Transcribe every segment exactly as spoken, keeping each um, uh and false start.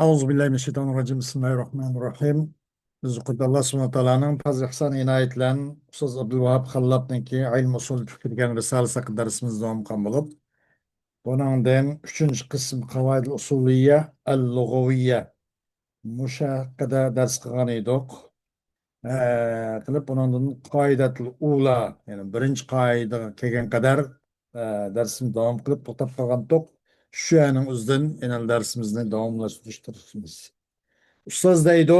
أعوذ بالله من الشيطان الرجيم. بسم الله الرحمن الرحيم. بىز يۇقىرىدا ئاللا سۇبھانەھۇ تائالانىڭ پەزلى ئىھسان ئىنايىتى بىلەن ئۇستاز ئابدۇلۋاھاب خاللاپنىڭكى ئىلمى ئۇسۇل فىقھ دېگەن رىسالىسى ھەققىدە دەرسىمىزنى داۋام قىلغان بولۇپ، بۇنىڭدىن ئۈچىنچى قىسىم قاۋائىدۇل ئۇسۇلىيە ئەل لۇغەۋىيە مۇشۇ ھەققىدە دەرس قىلغان ئىدۇق. ئە، قىلىپ، ئۇنىڭدىن قائىدەتۇل ئۇلا، يەنى بىرىنچى قائىدىگە كەلگەن قەدەر، ئە، دەرسىمىزنى داۋام قىلىپ توختاپ قالغانتۇق. شۇ يەرنىڭ ئۆزىدىن يەنە دەرسىمىزنى داۋاملاشتۇرۇشنى تىرىشىمىز. ئۇستاز دەيدۇ،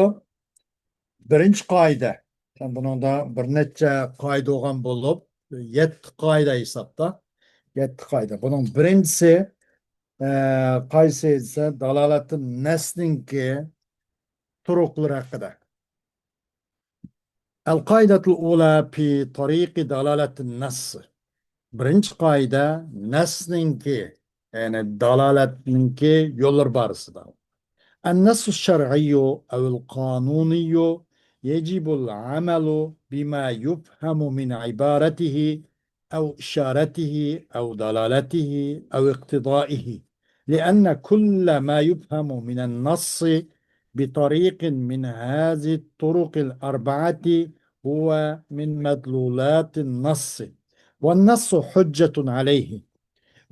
بىرىنچى قائىدە. بۇنىڭدا بىر نەچچە قائىدە بولغان بولۇپ، يەتتە قائىدە ھېسابتا. يەتتە قائىدە. بۇنىڭ بىرىنچىسى، ئە، قايسى دېسە، دالالەتۇن نەسنىڭكى تۇرۇقلىرى ھەققىدە. القاعدة الأولى في طريق دلالة النص. بىرىنچى قائىدە نەسنىڭكى، يەنى دالالەتنىڭكى يوللىرى بارىسىدا. النص الشرعي أو القانوني يجب العمل بما يفهم من عبارته أو إشارته أو دلالته أو اقتضائه، لأن كل ما يفهم من النص بطريق من هذه الطرق الأربعة هو من مدلولات النص، والنص حجة عليه.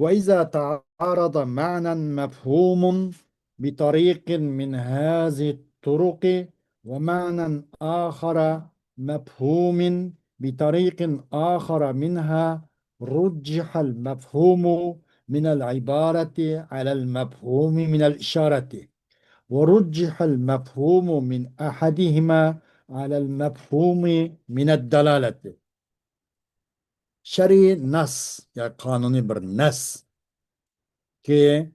وإذا تعارض معنى مفهوم بطريق من هذه الطرق ومعنى آخر مفهوم بطريق آخر منها، رجح المفهوم من العبارة على المفهوم من الإشارة، ورجح المفهوم من أحدهما على المفهوم من الدلالة. شەرئىي نەس يا قانۇنىي بىر نەس كى،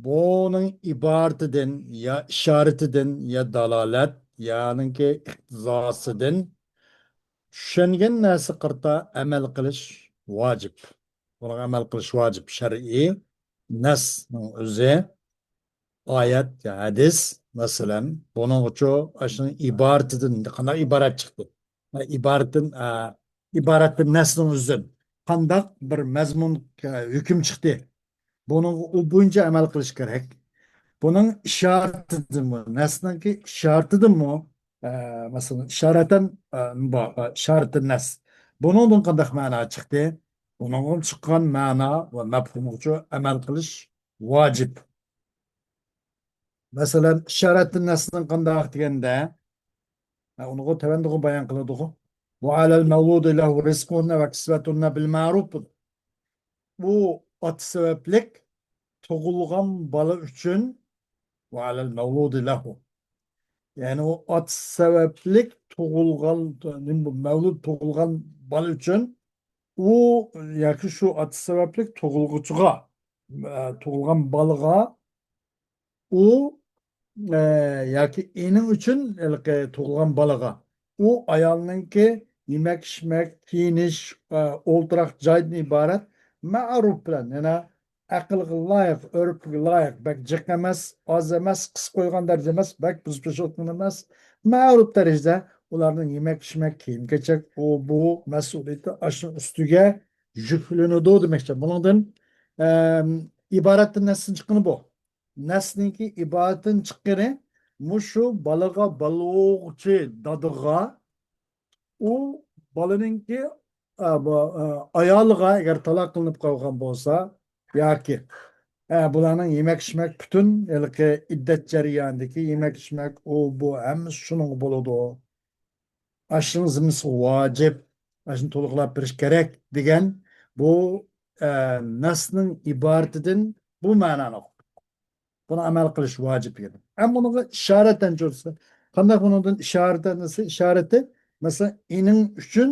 بۇنىڭ ئىبارىتىدىن يا ئىشارىتىدىن يا دالالەت يانىڭكى ئىقتىزاسىدىن چۈشەنگەن نەرسە قارىتا ئەمەل قىلىش ۋاجىپ. بۇنىڭغا ئەمەل قىلىش ۋاجىپ. شەرئىي نەسنىڭ ئۆزى، ئايەت يا ھەدىس، مەسىلەن، بۇنىڭغىچۇ ئاشۇنىڭ ئىبارىتىدىن، قانداق ئىبارەت چىقتى؟ ئىبارىتىن، ئە، ئىبارەتتىن نەسنىڭ ئۆزىدىن قانداق بىر مەزمۇن، ئە، ھۆكۈم چىقتى؟ بۇنىڭغا ئۇ بويىچە ئەمەل قىلىش كېرەك. بۇنىڭ ئىشارىتىدىنمۇ، نەسنىڭكى ئىشارىتىدىنمۇ، ئە، مەسىلەن، ئىشارەتەن، ئە، بار، ئە، ئىشارىتىن نەس. بۇنىڭدىن قانداق مەنا چىقتى؟ بۇنىڭدىن چىققان مەنا ۋە مەپھۇمغىچۇ ئەمەل قىلىش ۋاجىپ. مەسىلەن، ئىشارەتتىن نەسنىڭ قانداق دېگەندە، ھە، ئۇنىغۇ تۆۋەندىغۇ بايان قىلىدىغۇ. وعلى المولود له رزقهن وكسوتهن بالمعروف. بۇ ئاتا سەۋەبلىك تۇغۇلغان بالا ئۈچۈن، وعلى المولود له. يەنى ئۇ ئاتا سەۋەبلىك تۇغۇلغان، نېمە بۇ، مەۋلۇد تۇغۇلغان بالا ئۈچۈن ئۇ ياكى شۇ ئاتا سەۋەبلىك تۇغۇلغۇچىغا، ئە، تۇغۇلغان بالىغا ئۇ، ئە، ياكى ئېنىڭ ئۈچۈن ھېلىقى تۇغۇلغان بالىغا ئۇ ئايالنىڭكى يېمەك، ئىچمەك، كىيىنىش، ئە، ئولتۇراق جايدىن ئىبارەت مەرۇپ بىلەن، يەنە ئەقىلگە لايىق، ئۆرپىگە لايىق، بەك جىق ئەمەس، ئاز ئەمەس، قىسىپ قويغان دەرىجە ئەمەس، بەك بۇزۇپ تاشلىغان ئەمەس، مەرۇپ دەرىجىدە ئۇلارنىڭ يېمەك، ئىچمەك، كىيىم-كېچەك، ئۇ، بۇ مەسئۇلىيىتى ئاشۇنىڭ ئۈستىگە يۈكلىنىدۇ دېمەكچى. بۇنىڭدىن، ئەم، ئىبارەتتىن نەستىن چىققىنى بۇ. نەستىنكى ئىبارەتتىن چىققىنى مۇشۇ بالىغا، بالا بوغۇغۇچى دادىغا، ئۇ بالىنىڭكى، ئا، بۇ، ئا، ئايالىغا ئەگەر تالاق قىلىنىپ قالغان بولسا ياكى، ئا، بۇلارنىڭ يېمەك-ئىچمەك پۈتۈن ھېلىقى ئىددەت جەريانىدىكى يېمەك-ئىچمەك، ئۇ، بۇ ھەممىسى شۇنىڭغا بولىدۇ. ئاشۇنىڭ زىممىسىغا ۋاجىپ، ئاشۇنى تولۇقلاپ بېرىش كېرەك دېگەن بۇ، ئە، نەسنىڭ ئىبارىتىدىن بۇ مەنانى ئۇقتۇق. بۇنى ئەمەل قىلىش ۋاجىپ دېگەن. ئەمما بۇنىڭغا ئىشارەتەن چۈشسە، قانداق بۇنىڭدىن ئىشارەتەن دېسە، ئىشارىتى، مەسىلەن، ئېنىڭ ئۈچۈن،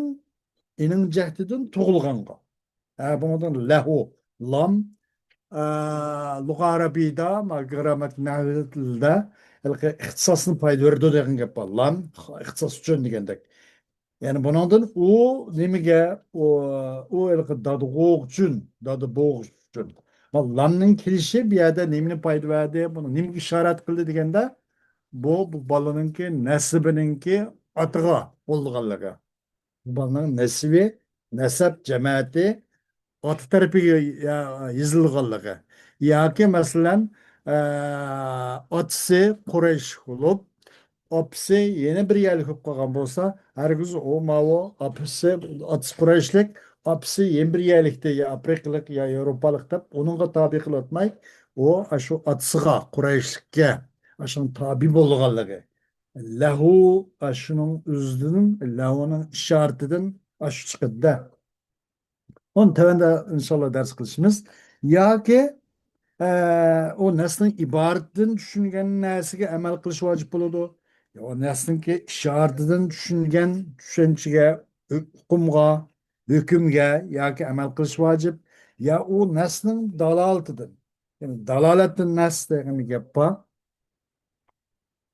ئېنىڭ جەھىتىدىن تۇغۇلغانغا. ھە، بۇنىڭدىن لەھۇ، لام، ئە، لۇغە ئەرەبىيدا، ما، گرامماتىك نەھۋىي تىلدا ھېلىقى ئىختىساسنى پايدا بېرىدۇ دېگەن گەپ بار. لام، ئىختىساس ئۈچۈن دېگەندەك. يەنى بۇنىڭدىن ئۇ نېمىگە، ئۇ، ئۇ ھېلىقى دادىغۇ ئۈچۈن، دادىبوغۇ ئۈچۈن. ما، لامنىڭ كېلىشى بۇ يەردە نېمىنى پايدا بەردى، بۇنى نېمىگە ئىشارەت قىلدى دېگەندە، بۇ، بۇ بالىنىڭكى نەسىبىنىڭكى ئاتىغا بولىدىغانلىقى. بۇ بالىنىڭ نەسىبى، نەسەب جەمەتى ئاتا تەرىپىگە يا-، يېزىلغانلىقى. ياكى مەسىلەن، ئە، ئاتىسى قۇرەيش بولۇپ، ئاپىسى يەنە بىر يەرلىك بولۇپ قالغان بولسا، ھەرگىز ئۇ ماۋۇ ئاپىسى، ئاتىسى قۇرەيشلىك، ئاپىسى يەنە بىر يەرلىكتە يا ئافرىقىلىق يا ياۋروپالىق دەپ ئۇنىڭغا تابىي قىلىۋاتماي، ئۇ ئاشۇ ئاتىسىغا، قۇرەيشلىككە، ئاشۇنىڭ تابىي بولغانلىقى. لەھۇ، ئاشۇنىڭ ئۆزىدىن، لەھۇنىڭ ئىشارىتىدىن ئاشۇ چىقىدۇ-دە. ئۇنى تۆۋەندە ئىنشاللا دەرس قىلىشىمىز. ياكى، ئە، ئۇ نەسنىڭ ئىبارىتىدىن چۈشىنگەن نەرسىگە ئەمەل قىلىش ۋاجىپ بولىدۇ. يا ئۇ نەسنىڭكى ئىشارىتىدىن چۈشىنگەن چۈشەنچىگە، ئۇقۇمغا، ھۆكۈمگە ياكى ئەمەل قىلىش ۋاجىپ. يا ئۇ نەسنىڭ دالالىتىدىن، يەنى دالالەتتىن نەس دېگەن گەپ بار.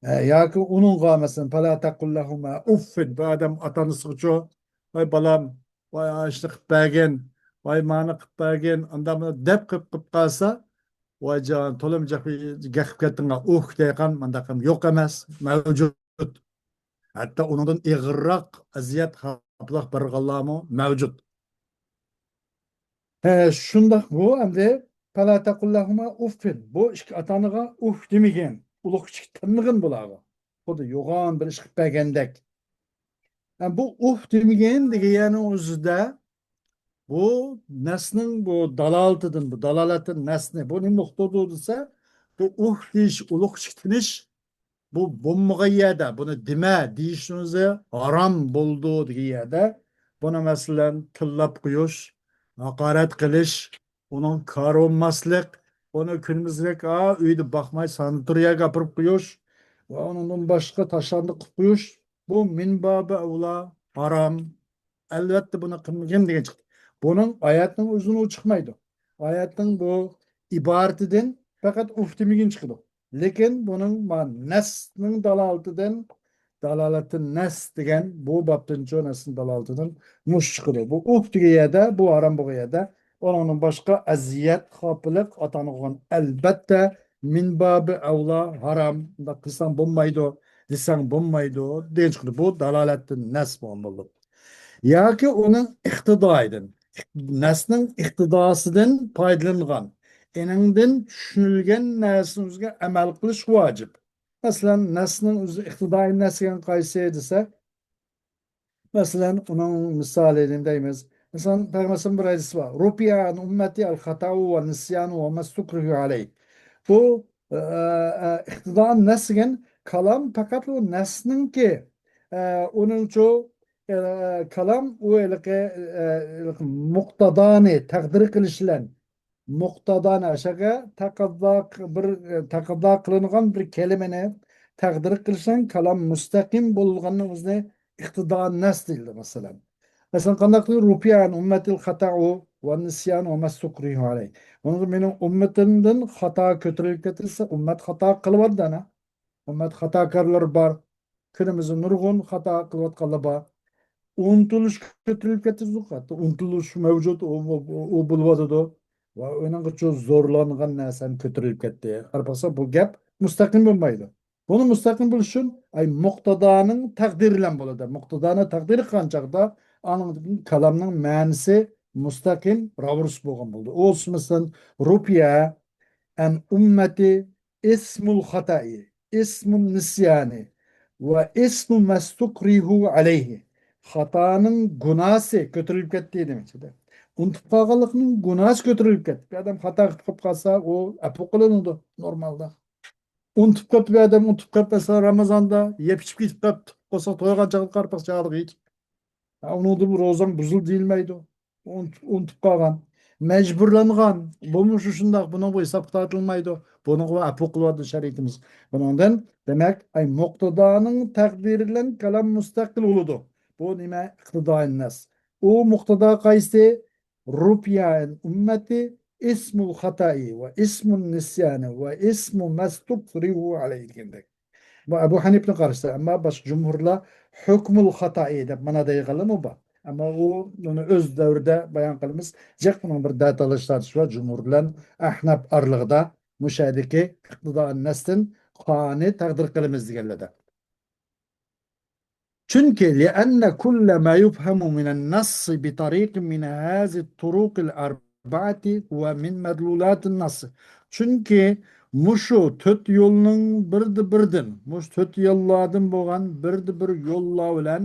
ئە، ياكى ئۇنىڭغا، مەسىلەن، فلا تقل لهما أف، بۇ ئادەم ئاتا-ئانىسىغىچۇ، ۋاي بالام، ۋاي ئاشۇنى قىلىپ بەرگىن، ۋاي مانى قىلىپ بەرگىن، ئانداق دەپ قىلىپ، قىلىپ قالسا، ۋاي جان، تولىمۇ جاق، جاق قىلىپ كەتتىڭ، ئۇھ دەيدىغان مانداق ھەم يوق ئەمەس، مەۋجۇت. ھەتتا ئۇنىڭدىن ئېغىرراق ئەزىيەت، خاپىلىق بەرگەنلەرمۇ مەۋجۇت. ھە، شۇنداق بۇ ئەمدى، فلا تقل لهما أف. بۇ ئىككى ئاتا-ئانىغا ئۇھ دېمىگىن، ئۇلۇغ كىچىك تىنمىغىن بۇلارغا. خۇددى يوغان بىر ئىش قىلىپ بەرگەندەك. ھە، بۇ ئۇھ دېمىگىن دېگەن يەرنىڭ ئۆزىدە بۇ نەسنىڭ بۇ دالالىتىدىن، بۇ دالالەتتىن نەسنى، بۇ نېمە نۇقتىدۇر دېسە، بۇ ئۇھ دېيىش، ئۇلۇغ كىچىك تىنىش، بۇ بولمىغان يەردە، بۇنى دېمە دېيىشنىڭ ئۆزى ھارام بولىدۇ دېگەن يەردە، بۇنى مەسىلەن، تىللاپ قويۇش، ھاقارەت قىلىش، ئۇنىڭ كارى بولماسلىق، ئۇنى كۈنىمىزدەك، ئا، ئۆيدە باقماي، ساناتورىيەگە ئاپىرىپ قويۇش ۋە ئۇنىڭدىن باشقا تاشلاندۇق قىلىپ قويۇش، بۇ مىن بابى ئەۋلا ھارام. ئەلۋەتتە، بۇنى قىلمىغىن دېگەن چىقتى. بۇنىڭ ئايەتنىڭ ئۆزىدىن ئۇ چىقمايدۇ. ئايەتنىڭ بۇ ئىبارىتىدىن پەقەت ئۇھ دېمىگىن چىقىدۇ. لېكىن بۇنىڭ ما-، نەسنىڭ دالالىتىدىن، دالالەتتىن نەس دېگەن بۇ بابتىنچۇ نەسنىڭ دالالىتىدىن مۇش چىقىدۇ. بۇ ئۇھ دېگەن يەردە، بۇ ھارام بولغان يەردە، ئۇنىڭدىن باشقا ئەزىيەت، خاپىلىق، ئاتا-ئانىغا بولغان، ئەلبەتتە، مىن بابى ئەۋلا ھارام، ئۇنداق قىلساڭ بولمايدۇ، دېسەڭ بولمايدۇ، دېگەن چىقىدۇ. بۇ دالالەتتىن نەس بولغان بولىدۇ. ياكى ئۇنىڭ ئىقتىدائىدىن، نەسنىڭ ئىقتىداسىدىن پايدىلانغان، ئېنىڭدىن چۈشىنىلگەن نەرسىنىڭ ئۆزىگە ئەمەل قىلىش ۋاجىپ. مەسىلەن، نەسنىڭ ئۆزى ئىقتىدائىي نەس دېگەن قايسى دېسە، مەسىلەن، ئۇنىڭ مىسالى نېمە دەيمىز؟ مەسىلەن، پەيغەمبەرنىڭ بىر ھەدىسى بار. رۇفىئە ئەن ئۇممەتى ئەل خاتائۇ ۋە نىسيانۇ ۋە مەستۇكرىھۇ ئەلەيھ. بۇ، ئە، ئە، ئىقتىدا نەس دېگەن كالام پەقەت ئۇ نەسنىڭكى، ئە، ئۇنىڭچۇ، ئە، كالام ئۇ ھېلىقى، ئە، ھېلىقى مۇقتادانى تەقدىر قىلىش بىلەن مۇقتادانى ئاشۇغا تەقەززا ق-، بىر، ئە، تەقەززا قىلىنغان بىر كەلىمىنى تەقدىر قىلىش بىلەن كالام مۇستەقىم بولغاننىڭ ئۆزىنى ئىقتىدا نەس دېيىلدى، مەسىلەن. مەسىلەن، قانداق دېيىلدى؟ رۇفىئە ئەن ئۇممەتىل خاتائۇ ۋە نىسيان ۋە مەستۇكرىھۇ ئەلەيھ. بۇنىڭدا مېنىڭ ئۈممىتىمدىن خاتا كۆتۈرۈلۈپ كەتسە، ئۈممەت خاتا قىلىۋاتىدۇ ئەنە. ئۈممەت خاتاكارلىرى بار. كۈنىمىزدە نۇرغۇن خاتا قىلىۋاتقانلار بار. ئۇنتۇلۇش كۆتۈرۈلۈپ كەتتى، ھەتتا ئۇنتۇلۇش مەۋجۇت، ئۇ، ئۇ، ئۇ بولۇۋاتىدۇ. ۋە ئۇنىڭغىچۇ زورلانغان نەرسە ھەم كۆتۈرۈلۈپ كەتتى. قاراپ باقسا، بۇ گەپ مۇستەقىم بولمايدۇ. بۇنى مۇستەقىم بولۇش ئۈچۈن، ئاي، مۇقتىدانىڭ تەقدىرى بىلەن بولىدۇ. مۇقتىدانى تەقدىر قىلغان چاغدا، ئاندىن كالامنىڭ مەنىسى مۇستەقىم راۋۇرۇس بولغان بولىدۇ. ئۇ، مەسىلەن، رۇپىيە ئەن ئۈممەتى ئىسمۇل خاتائى، ئىسمۇن نىسيانى ۋە ئىسمۇ مەستۇكرىھۇ ئەلەيھى. خاتانىڭ گۇناھسى كۆتۈرۈلۈپ كەتتى دېمەكچىدە. ئۇنتۇپ قالغانلىقنىڭ گۇناھسى كۆتۈرۈلۈپ كەتتى. بىر ئادەم خاتا قىلىپ قالسا، ئۇ ئەپۇ قىلىنىدۇ نورمالدا. ئۇنتۇپ قاپتۇ بىر ئادەم، ئۇنتۇپ قاپ، مەسىلەن، رامازاندا يەپ ئىچىپ كېتىپ قاپتۇ. بولسا تويغان چاغدا قارىپاق چاغلىق يېيىپ. ھە، ئۇنىڭدىن روزاڭ بۇزۇلدى دېيىلمەيدۇ. ئۇنت-، ئۇنتۇپ قالغان. مەجبۇرلانغان. بۇمۇ شۇ شۇنداق. بۇنىڭغا ھېساب تارتىلمايدۇ. بۇنىڭغا ئەپۇ قىلىۋاتىدۇ شەرىئىتىمىز. بۇنىڭدىن، دېمەك، ئاي، مۇقتىدانىڭ تەقدىرى بىلەن كالام مۇستەقىل بولىدۇ. بۇ نېمە؟ ئىقتىدائىن نەس. ئۇ مۇقتىدا قايسى؟ رۇپىيەن ئۈممەتى ئىسمۇل خاتائى ۋە ئىسمۇن نىسيانى ۋە ئىسمۇ مەستۇكرىھۇ ئەلەيھى دېگەندەك. بۇ ئەبۇ ھەنىپنىڭ قارىشى، ئەمما باشقا جۇمھۇرلار ھۆكمۇل خاتائى دەپ مانا دەيدىغانلارمۇ بار. ئەمما ئۇ، ئۇنى ئۆز دەۋرىدە بايان قىلىمىز. جىق بۇنىڭ بىر دەتاللىشىش تارتىشى بار جۇمھۇر بىلەن ئەھنەپ ئارىلىقىدا، مۇشۇ يەردىكى ئىقتىدا نەستىن خانى تەقدىر قىلىمىز دېگەنلەردە. چۈنكى، لأن كل ما يفهم من النص بطريق من هذه الطرق الأربعة الأربعة هو من مدلولات النص. چۈنكى مۇشۇ تۆت يولنىڭ بىردە بىردىن، مۇشۇ تۆت يوللاردىن بولغان بىردە بىر يوللار بىلەن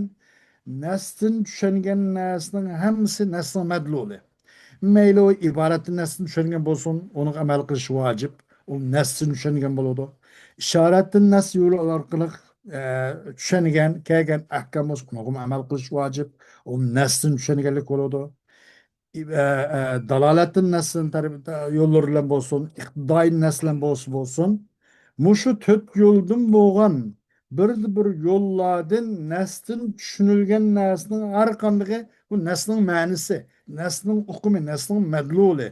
نەستىن چۈشەنگەن نەرسىنىڭ ھەممىسى نەسنىڭ مەدلۇلى. مەيلى ئۇ ئىبارەتتىن نەستىن چۈشەنگەن بولسۇن، ئۇنىڭغا ئەمەل قىلىش ۋاجىپ. ئۇ نەستىن چۈشەنگەن بولىدۇ. ئىشارەتتىن نەس يولى ئارقىلىق، ئە، چۈشەنگەن، كەلگەن ئەھكام بولسا، ئۇنىڭغىمۇ ئەمەل قىلىش ۋاجىپ. ئۇ نەستىن چۈشەنگەنلىك بولىدۇ. ئە، ئە، دالالەتتىن نەستىن تەرىپ-، يوللىرى بىلەن بولسۇن، ئىقتىدائىي نەس بىلەن بولسا بولسۇن، مۇشۇ تۆت يولدىن بولغان بىردە بىر يوللاردىن نەستىن چۈشىنىلگەن نەرسىنىڭ ھەر قاندىقى بۇ نەسنىڭ مەنىسى، نەسنىڭ ئۇقۇمى، نەسنىڭ مەدلۇلى.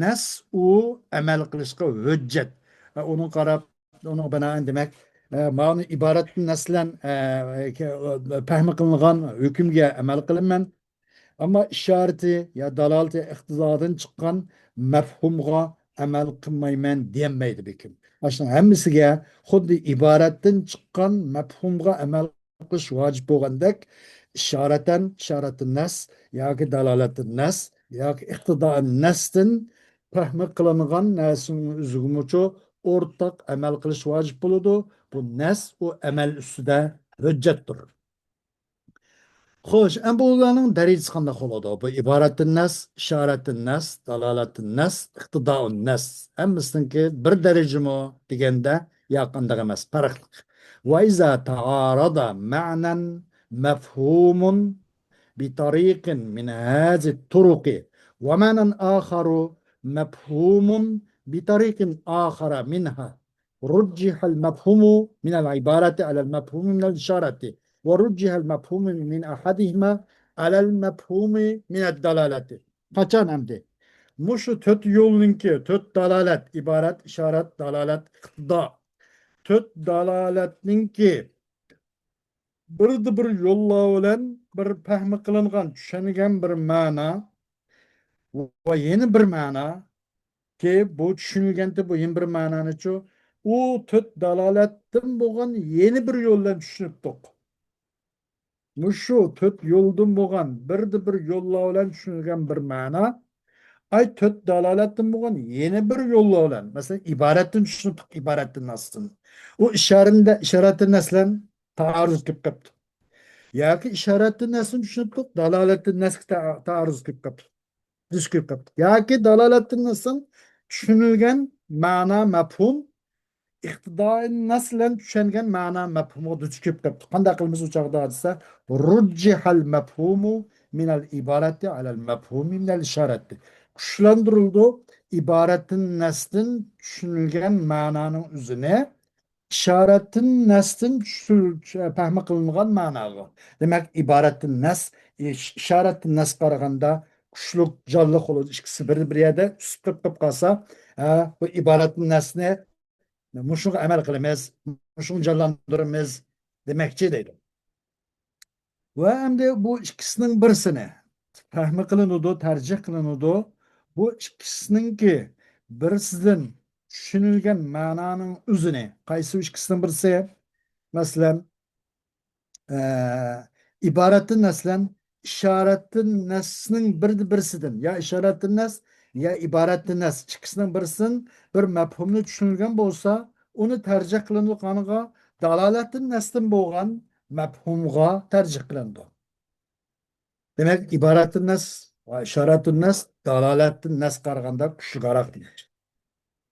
نەس ئۇ ئەمەل قىلىشقا ھۆججەت. ئۇنىڭغا قاراپ، ئۇنىڭغا بىنائەن دېمەك، ئە، مانا ئىبارەتتىن نەس بىلەن، ئە، پەھمى قىلىنغان ھۆكۈمگە ئەمەل قىلىمەن. ئەمما ئىشارىتى يا دالالىتى ئىقتىزادىن چىققان مەپھۇمغا ئەمەل قىلمايمەن دېيەلمەيدۇ بىر كىم. ئاشۇنىڭ ھەممىسىگە خۇددى ئىبارەتتىن چىققان مەپھۇمغا ئەمەل قىلىش ۋاجىپ بولغاندەك، ئىشارەتەن، ئىشارەتتىن نەس ياكى دالالەتتىن نەس ياكى ئىقتىدائەن نەستىن پەھمى قىلىنغان نەرسىنىڭ ئۆزىگىمۇچۇ ئورتاق ئەمەل قىلىش ۋاجىپ بولىدۇ. بۇ نەس ئۇ ئەمەل ئۈستىدە ھۆججەتتۇر. خوش، ئەمدى بۇلارنىڭ دەرىجىسى قانداق بولىدۇ؟ بۇ ئىبارەتتىن نەس، ئىشارەتتىن نەس، دالالەتتىن نەس، ئىقتىدائۇن نەس. ھەممىسىنىڭكى بىر دەرىجىمۇ دېگەندە، ياق، ئانداق ئەمەس، پەرقلىق. وإذا تعارض معنى مفهوم بطريق من هذه الطرق ومعنى آخر مفهوم بطريق آخر منها، رجح المفهوم من العبارة على المفهوم من الإشارة، ورجح المفهوم من أحدهما على المفهوم من الدلالة. قاچان ئەمدى مۇشۇ تۆت يولنىڭكى، تۆت دالالەت، ئىبارەت، ئىشارەت، دالالەت، ئىقتىدا، تۆت دالالەتنىڭكى بىردە بىر يوللار بىلەن بىر پەھمى قىلىنغان، چۈشەنگەن بىر مەنا ۋە يەنە بىر مەنا، كى، بۇ چۈشىنىلگەنتى، بۇ يەنە بىر مەنانىچۇ؟ ئۇ تۆت دالالەتتىن بولغان يەنە بىر يول بىلەن چۈشىنىپتۇق. مۇشۇ تۆت يولدىن بولغان بىردە بىر يوللار بىلەن چۈشىنىلگەن بىر مەنا. ئاي، تۆت دالالەتتىن بولغان يەنە بىر يوللار بىلەن، مەسىلەن، ئىبارەتتىن چۈشىنىپتۇق، ئىبارەتتىن نەستىن. ئۇ ئىشارىتىن، ئىشارەتتىن نەس بىلەن تائارۇز كېلىپ قاپتۇ. ياكى ئىشارەتتىن نەستىن چۈشىنىپتۇق، دالالەتتىن نەسكە تا-، تائارۇز كېلىپ قاپتۇ. دۇچ كېلىپ قاپتۇ. ياكى دالالەتتىن نەستىن چۈشىنىلگەن مەنا، مەپھۇم، ئىقتىدائىي نەس بىلەن چۈشەنگەن مەنا، مەپھۇمغا دۇچ كېلىپ قاپتۇ. قانداق قىلىمىز ئۇ چاغدا دېسە، رۇججىھەل مەپھۇمۇ مىنەل ئىبارەتى ئەلەل مەپھۇمى مىنەل ئىشارەتى. كۈچلەندۈرۈلىدۇ ئىبارەتتىن نەستىن چۈشىنىلگەن مەنانىڭ ئۆزىنى ئىشارەتتىن نەستىن چۈشۈل-، پەھمى قىلىنغان مەناغا. دېمەك، ئىبارەتتىن نەس، ئىش-، ئىشارەتتىن نەسكە قارىغاندا كۈچلۈك، جانلىق بولىدۇ. ئىككىسى بىر، بىر يەردە ئۈسۈپ قېلىپ، قېلىپ قالسا، ھە، بۇ ئىبارەتتىن نەسنى مۇشۇنىڭغا ئەمەل قىلىمىز، مۇشۇنى جانلاندۇرىمىز دېمەكچى دەيدۇ. ۋە ئەمدى بۇ ئىككىسىنىڭ بىرسىنى پەھمى قىلىنىدۇ، تەرجىھ قىلىنىدۇ. بۇ ئىككىسىنىڭكى بىرسىدىن چۈشىنىلگەن مەنانىڭ ئۆزىنى، قايسى ئىككىسىنىڭ بىرسى؟ مەسىلەن، ئە، ئىبارەتتىن نەس بىلەن ئىشارەتتىن نەسنىڭ بىر، بىرسىدىن، يا ئىشارەتتىن نەس، يا ئىبارەتتىن نەس، ئىككىسىنىڭ بىرسىدىن بىر مەپھۇمنى چۈشىنىلگەن بولسا، ئۇنى تەرجىھ قىلىنىدۇ قانىغا؟ دالالەتتىن نەستىن بولغان مەپھۇمغا تەرجىھ قىلىنىدۇ. دېمەك، ئىبارەتتىن نەس ۋە ئىشارەتتىن نەس دالالەتتىن نەس قارىغاندا كۈچلۈكرەك دېمەكچى.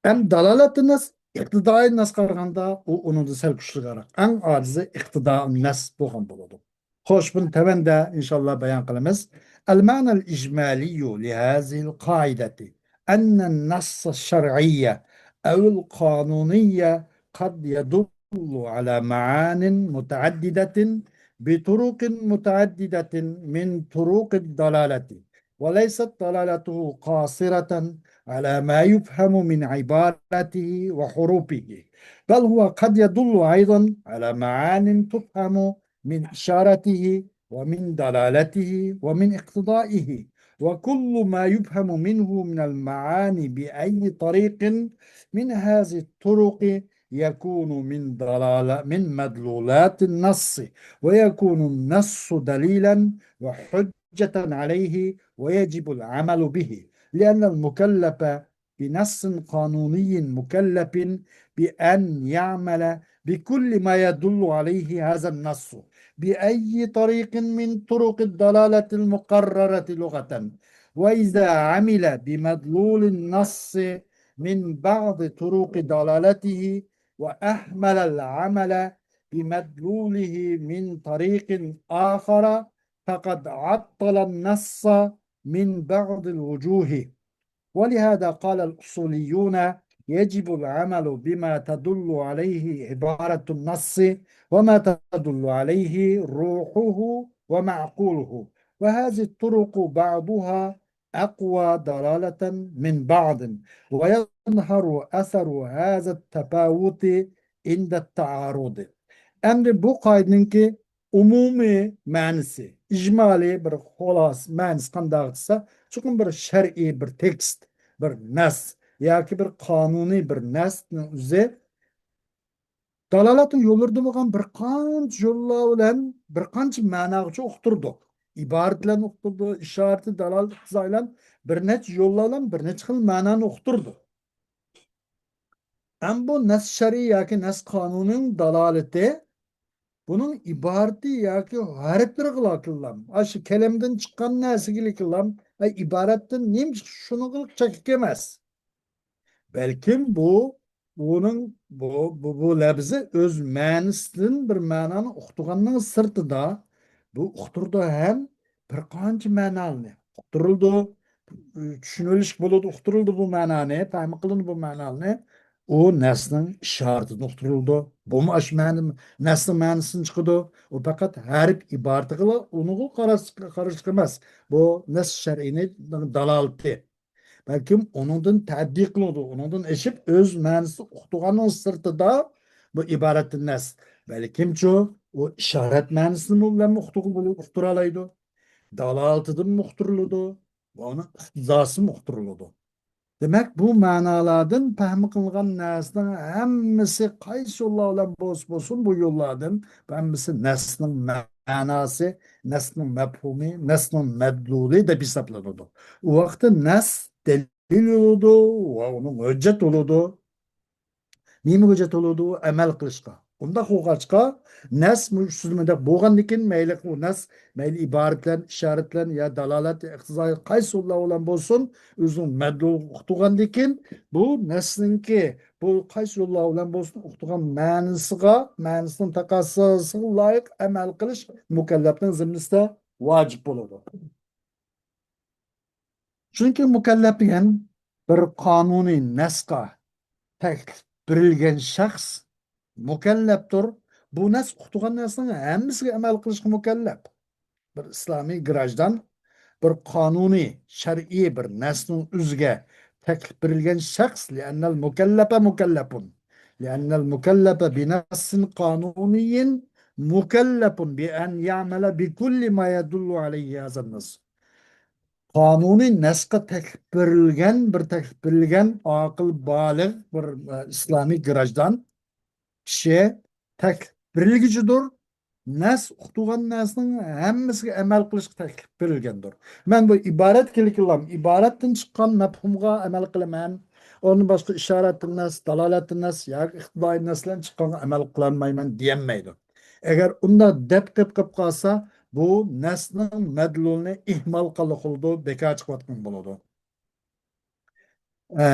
ئەم دالالەتتىن نەس ئىقتىدائىي نەس قارىغاندا ئۇ ئۇنىڭدىن سەل كۈچلۈكرەك. ئەڭ ئاجىزى ئىقتىدائىي نەس بولغان بولىدۇ. خوش، بۇنى تۆۋەندە ئىنشاللا بايان قىلىمىز. المعنى الإجمالي لهذه القاعدة أن النص الشرعي أو القانوني قد يدل على معان متعددة بطرق متعددة من طرق الدلالة، وليست دلالته قاصرة على ما يفهم من عبارته وحروفه، بل هو قد يدل أيضا على معان تفهم من إشارته ومن دلالته ومن اقتضائه، وكل ما يفهم منه من المعاني بأي طريق من هذه الطرق يكون من دلالة، من مدلولات النص، ويكون النص دليلا وحجة عليه ويجب العمل به. لأن المكلف بنص قانوني مكلف بأن يعمل بكل ما يدل عليه هذا النص بأي طريق من طرق الدلالة المقررة لغة، وإذا عمل بمدلول النص من بعض طرق دلالته وأهمل العمل بمدلوله من طريق آخر فقد عطل النص من بعض الوجوه. ولهذا قال الأصوليون: يجب العمل بما تدل عليه عبارة النص وما تدل عليه روحه ومعقوله، وهذه الطرق بعضها أقوى دلالة من بعض، ويظهر أثر هذا التفاوت عند التعارض. ئەمدى بۇ قائىدىنىڭكى ئومۇمىي مەنىسى، ئىجمالىي بىر خۇلاسە مەنىسى قانداق دېسە، چوقۇم بىر شەرئىي بىر تېكىست، بىر نەس ياكى بىر قانۇنىي بىر نەسنىڭ ئۆزى دالالەت يوللىرىدا بولغان بىر قانچە يوللار بىلەن بىر قانچە مەناغىچە ئۇقتۇرىدۇ. ئىبارەت بىلەن ئۇقتۇرىدۇ، ئىشارىتى، دالالىتى، ئىقتىزا بىلەن بىر نەچچە يوللار بىلەن بىر نەچچە خىل مەنانى ئۇقتۇرىدۇ. ئەمما بۇ نەس شەرئىي ياكى نەس قانۇنىنىڭ دالالىتى بۇنىڭ ئىبارىتى ياكى ھەرپلىرىگىلا كېلىدۇ. ئاشۇ كەلىمىدىن چىققان نەرسىگىلا كېلىدۇ. ئەي، ئىبارەتتىن نېمە چىقىشى شۇنىڭغا چەكلىك ئەمەس. بەلكىم بۇ، بۇنىڭ، بۇ، بۇ، بۇ لەپزى ئۆز مەنىسىدىن بىر مەنانى ئۇقتۇرغاننىڭ سىرتىدا، بۇ ئۇقتۇرىدۇ ھەم بىر قانچە مەنانى ئۇقتۇرۇلىدۇ، چۈشىنىۋېلىشكە بولىدۇ، ئۇقتۇرۇلىدۇ بۇ مەنانى، پەھمى قىلىنىدۇ بۇ مەنانى. ئۇ نەسنىڭ ئىشارىتىدىن ئۇقتۇرۇلىدۇ. بۇمۇ ئاشۇ مەنە، نەسنىڭ مەنىسىدىن چىقىدۇ. ئۇ پەقەت ھەرپ ئىبارىتىگىلا، ئۇنىڭغا قاراش، قاراشلىق ئەمەس. بۇ نەس شەرئىنىڭ دالالىتى. بەلكىم ئۇنىڭدىن تەئەددى قىلىدۇ، ئۇنىڭدىن ئېشىپ ئۆز مەنىسى ئۇقتۇرغاننىڭ سىرتىدا بۇ ئىبارەتتىن نەس. بەلكىمچۇ ئۇ ئىشارەت مەنىسىنى بىلەن ئۇقتۇرغىلى، ئۇقتۇرالايدۇ. دالالىتىدىن ئۇقتۇرۇلىدۇ ۋە ئۇنىڭ ئىقتىزاسىمۇ ئۇقتۇرۇلىدۇ. دېمەك، بۇ مەنالاردىن پەھمى قىلىنغان نەرسىنىڭ ھەممىسى قايسى يوللار بىلەن بولسا بولسۇن، بۇ يوللاردىن بۇ ھەممىسى نەسنىڭ مەناسى، نەسنىڭ مەپھۇمى، نەسنىڭ مەدلۇلى دەپ ھېسابلىنىدۇ. ئۇ ۋاقىتتا نەس دەلىل بولىدۇ ۋە ئۇنىڭ ھۆججەت بولىدۇ. نېمە ھۆججەت بولىدۇ؟ ئەمەل قىلىشقا. ئۇنداق بولغاچقا، نەس مۇشۇ سۆزمۇ دەپ بولغاندىكىن، مەيلى ئۇ نەس، مەيلى ئىبارەت بىلەن، ئىشارەت بىلەن يا دالالەت، ئىقتىزا، قايسى يوللار بىلەن بولسۇن، ئۆزىنىڭ مەدلۇلىغا ئۇقتۇرغاندىكىن، بۇ نەسنىڭكى، بۇ قايسى يوللار بىلەن بولسۇن، ئۇقتۇرغان مەنىسىغا، مەنىسىنىڭ تەقەززاسىغا لايىق ئەمەل قىلىش مۇكەللەپنىڭ زىممىسىدە ۋاجىپ بولىدۇ. چۈنكى مۇكەللەپ دېگەن بىر قانۇنىي نەسقا تەكلىپ بېرىلگەن شەخس مۇكەللەپتۇر. بۇ نەس ئۇقتۇرغان نەرسىنىڭ ھەممىسىگە ئەمەل قىلىشقا مۇكەللەپ. بىر ئىسلامىي گراژدان، بىر قانۇنىي، شەرئىي بىر نەسنىڭ ئۆزىگە تەكلىپ بېرىلگەن شەخس، لىئەننەل مۇكەللەپە مۇكەللەپۇن. لىئەننەل مۇكەللەپە بىنەسسىن قانۇنىيين مۇكەللەپۇن بىئەن يەمەلە بىكۇللى ما يەدۇللۇ ئەلەيھى ھازا نەس. قانۇنىي نەسقا تەكلىپ بېرىلگەن، بىر تەكلىپ بېرىلگەن ئاقىل بالىغ بىر، ئە، ئىسلامىي گراژدان كىشى تەكلىپ بېرىلگۈچىدۇر. نەس ئۇقتۇرغان نەرسىنىڭ ھەممىسىگە ئەمەل قىلىشقا تەكلىپ بېرىلگەندۇر. مەن بۇ ئىبارەت كېلىكىلام، ئىبارەتتىن چىققان مەپھۇمغا ئەمەل قىلىمەن. ئۇندىن باشقا ئىشارەتتىن نەس، دالالەتتىن نەس ياكى ئىقتىدائىي نەس بىلەن چىققانغا ئەمەل قىلالمايمەن دېيەلمەيدۇ. ئەگەر ئۇنداق دەپ قېلىپ قالسا، بۇ نەسنىڭ مەدلۇلىنى ئىھمال قىلغانلىق بولىدۇ، بىكار چىقىۋاتقان بولىدۇ. ئە،